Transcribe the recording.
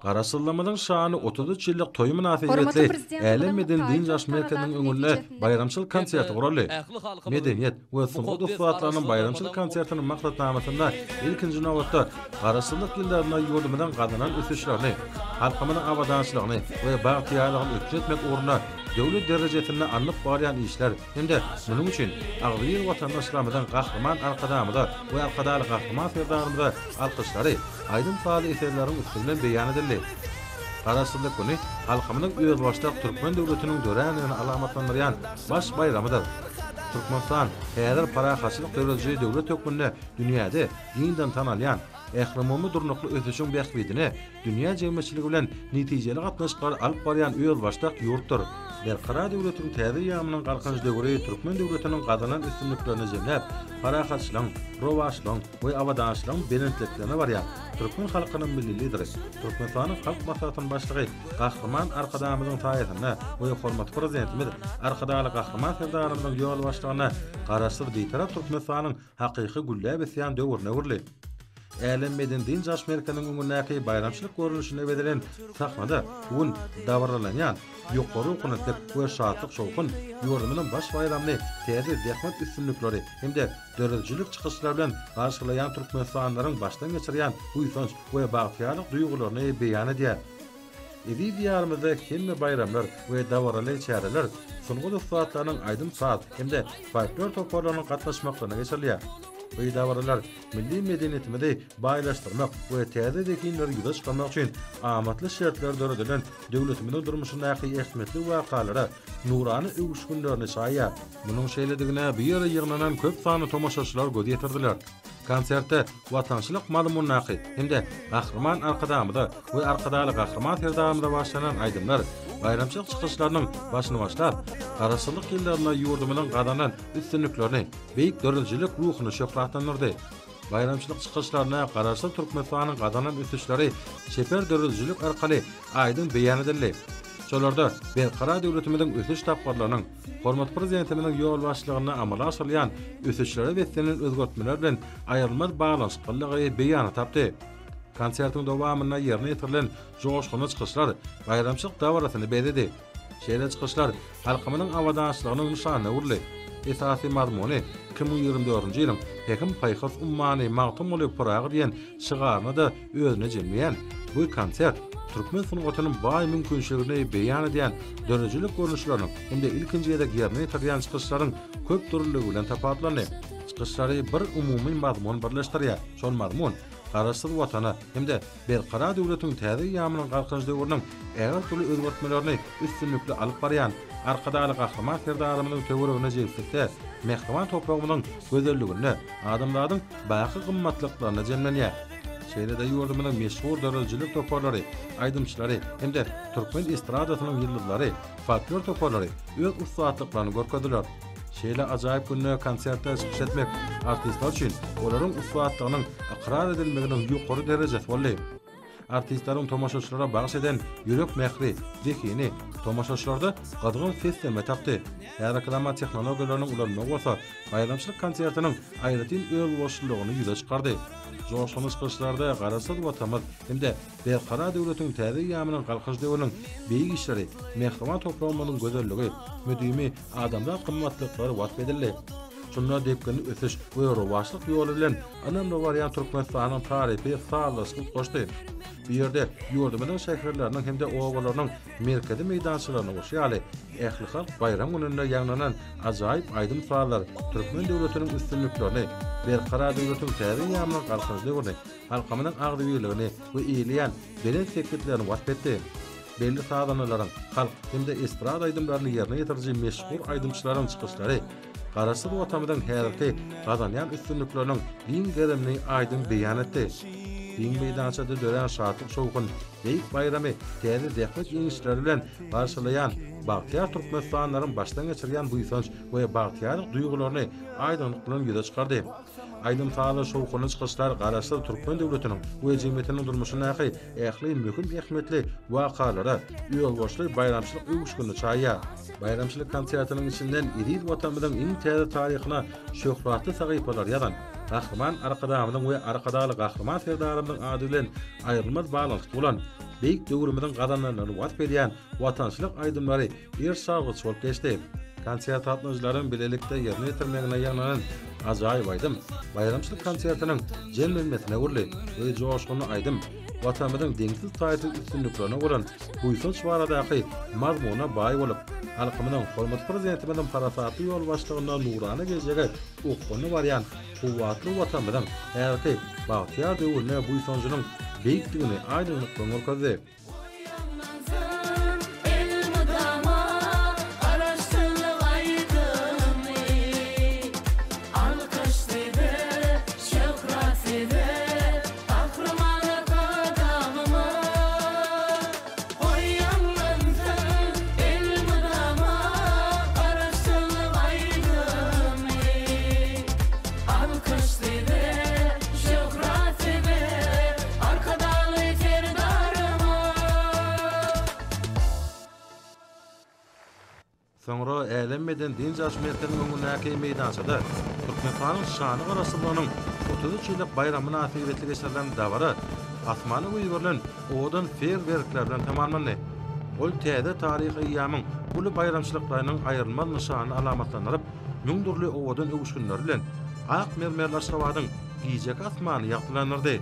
Garaşsyzlygymyzyň şanly 33 ýyllyk toýy Hormatly mynasybetli Prezidentimiziň Älem medeni Hytaý dynç alyş merkeziniň Türkmen öňünde netijesinde baýramçylyk konserti Hem-de guraldy. ähli halkymyzyň Medeniýet we sungat mukaddes ussatlarynyň baýramçylyk Garaşsyzlygymyzyň konsertiniň maksatnamasynda ilkinji nobatda Garaşsyzlyk ýyllarynda ýurdumyzyň gazanan ösüşlerini, halkymyzyň abadançylygyny we bagtyýarlygyny üpjün etmek ugrunda döwlet derejesinde alnyp barýan işler hem-de munuň üçin agzybir watandaşlarymyzyň Gahryman Arkadagymyza we Arkadagly Gahryman Serdarymyza alkyşlary aýdym-sazly eserleriň üsti bilen beýan edildi. Garaşsyzlyk güni halkymyzyň özbaşdak türkmen döwletiniň dörändigini alamatlandyrýan baş baýramydyr. Türkmenistan häzir parahatçylyk dörediji döwlet hökmünde dünýäde giňden tanalýan, ählumumy durnukly ösüşiň bähbidine dünýä jemgyýetçiligi bilen netijeli gatnaşyklary alyp barýan özbaşdak ýurtdur. Berkarar döwletiň täze eýýamynyň Galkynyş döwri türkmen döwletiniň gazanan üstünliklerini jemläp, parahatçylygyň, rowaçlygyň we abadançylygyň belentliklerine barýan türkmen halkynyň Milli Lideri, Türkmenistanyň Halk Maslahatynyň Başlygy Gahryman Arkadagymyzyň saýasynda we hormatly Prezidentimiz Arkadagly Gahryman Serdarymyzyň ýolbaşçylygynda Garaşsyz, Bitarap Türkmenistanyň hakyky gülläp ösýän döwrüne öwrüldi. Älem medeni-dynç alyş merkeziniň öňündäki baýramçylyk görnüşinde bezelen sahnada bu gün dabaralanýan ýokary ruhubelentlik we şatlyk-şowhun ýurdumyzyň baş baýramyny täze zähmet üstünlikleri hem-de döredijilik çykyşlary bilen garşylaýan türkmenistanlylaryň başdan geçirýän buýsanç we bagtyýarlyk duýgularyny beýan edýär. Eziz Diýarymyzda hemme baýramlar we dabaraly çäreler sungat ussatlarynyň aýdym-saz hem-de folklor toparlarynyň gatnaşmaklarynda geçirilýär. Bu dabaralar milli medeniýetimizi baýlaşdyrmak we täze zehinleri ýüze çykarmak üçin amatly şertler döredilen döwletimiziň durmuşyndaky ähmiýetli wakalara nurana öwüşginlerini çaýýar. Munuň şeýledigine bu ýere ýygnanan köp sanly tomaşaçylar göz ýetirdiler. Konsertde watançylyk mazmundaky hem-de Gahryman Arkadagymyza we Arkadagly Gahryman Serdarymyza bagyşlanan aýdymlar baýramçylyk çykyşlarynyň başyny başlap, Garaşsyzlyk ýyllarynda ýurdumyzyň gazanan üstünliklerini, beýik döredijilik ruhuny şöhratlandyrdy. Baýramçylyk çykyşlarynda Garaşsyz Türkmenistanyň gazanan ösüşleri çeper döredijilik arkaly aýdyň beýan edildi. Şolarda Berkarar döwletimiziň ösüş tapgyrlarynyň, hormatly Prezidentimiziň ýolbaşçylygynda amala aşyrylýan ösüşlere beslenen özgertmeler bilen aýrylmaz baglanyşyklylygy beýanyny tapdy. Konsertiň dowamynda ýerine ýetirilen joşgunly çykyşlar baýramçylyk dabarasyny bezedi. Şeýle çykyşlar halkymyzyň abadançylygynyň nyşanyna öwrüldi. Esasy mazmuny 2024-nji ýylyň Pähim-paýhas ummany Magtymguly Pyragy diýen şygaryny-da özünde jemleýän bu konsert türkmen sungatynyň baý mümkinçiligini beýan edýän döredijilik görnüşleriniň hem-de ilkinji gezek ýerine ýetirilýän çykyşlaryň köp dürlüligi bilen tapawutlandy. Çykyşlary bir umumy mazmun birleşdirýär. Şol mazmun Garaşsyz Watana hem-de Berkarar döwletiň täze eýýamynyň Galkynyş döwrüniň ägirt uly özgertmelerini üstünlikli alyp barýan Arkadagly Gahryman Serdarymyzyň töweregine jebislikde, mähriban topragymyzyň gözelliginde, adamzadyň baky gymmatlyklarynda jemlenýär. Şeýle-de ýurdumyzyň meşhur döredijilik toparlary, aýdymçylary hem-de türkmen estradasynyň ýyldyzlary, folklor toparlary öz ussatlyklaryny görkezdiler. Şeýle ajaýyp günde konsertde çykyş etmek artistler üçin olaryň ussatlygynyň ykrar edilmeginiň ýokary derejesi boldy. Artistleriň tomaşaçylara bagyş eden ýürek mähri, zehini tomaşaçylarda gyzgyn seslenme tapdy. Häzirki zaman tehnologiýalarynyň ulanylmagy bolsa baýramçylyk konsertiniň aýratyn özboluşlylygyny ýüze çykardy. Joşgunly çykyşlarda Garaşsyz Watanymyz hem-de Berkarar döwletiň täze eýýamynyň Galkynyş döwrüniň beýik işleri, mähriban topragymyzyň gözelligi, müdimi adamzat gymmatlyklary wasp edildi. Şunda depginli ösüş we rowaçlyk ýoly bilen ynamly barýan Türkmenistanyň tarypy sazlaşykly utgaşdy. Bu ýerde ýurdumyzyň şäherleriniň hem-de obalarynyň merkezi meýdançalarynda bolşy ýaly, ählihalk baýram gününde ýaňlanan ajaýyp aýdym-sazlar türkmen döwletiniň üstünliklerini, Berkarar döwletiň täze eýýamynyň Galkynyş döwrüni, halkymyzyň agzybirligini we eýeleýän belent sepgitlerini wasp etdi. Belli sazandalaryň halk hem-de estrada aýdymlaryny ýerine ýetiriji meşhur aýdymçylaryň çykyşlary Garaşsyz Watanymyzyň häzirki gazanýan üstünlikleriniň giň gerimini aýdyň beýan etdi. Giň meýdançada dörän şatlyk-şowhun beýik baýramy täze zähmet ýeňişleri bilen garşylaýan bagtyýar türkmenistanlylaryň başdan geçirýän buýsanç we bagtyýarlyk duýgularyny aýdyňlyk bilen ýüze çykardy. Aýdym-sazly şowhunly çykyşlar Garaşsyz türkmen döwletiniň we jemgyýetiniň durmuşyndaky ähli möhüm ähmiýetli wakalara özboluşly baýramçylyk öwüşginini çaýýar. Baýramçylyk konsertiniň içinden eziz Watanymyzyň iň täze taryhyna şöhratly sahypalary ýazan Gahryman Arkadagymyzyň we Arkadagly Gahryman Serdarymyzyň ady bilen aýrylmaz baglanyşykly bolan. beýik döwrümiziň gazananlaryny wasp edýän watançylyk aýdymlary eriş-argyç bolup geçdi. Konsert gatnaşyjylaryň bilelikde ýerine ýetirmeginde ýygnanan ajaýyp aýdym baýramçylyk konsertiniň jemlenmesine öwrüldi we joşgunly aýdym Watanymyzyň deňsiz-taýsyz üstünliklerine bolan buýsanç baradaky mazmuna baý bolup, halkymyzyň hormatly Prezidentimiziň parasatly ýolbaşçylygynda nurana geljege okgunly barýan kuwwatly Watanymyzyň häzirki bagtyýar döwrüne buýsanjynyň beýikdigini aýdyňlyk bilen görkezdi. Oýanlansyn elmydama Garaşsyzlyk aýdymy. Alkyş size, şöhrat size, Gahryman Arkadagymyz. Oýanlansyn elmydama Garaşsyzlyk aýdymy. Alkyş size, şöhrat size, Arkadagly Serdarymyz! Soňra Älem medeni-dynç alyş merkeziniň öňündäki meýdançada Türkmenistanyň şanly Garaşsyzlygynyň 33 ýyllyk baýramy mynasybetli geçirilen dabara asmana goýberilen owadan feýerwerkler bilen tamamlandy. Ol täze taryhy eýýamyň uly baýramçylyklarynyň aýrylmaz nyşanyny alamatlandyryp, müň dürli owadan öwüşginleri bilen ak mermerli Aşgabadyň gijeki asmanyny ýagtylandyrdy.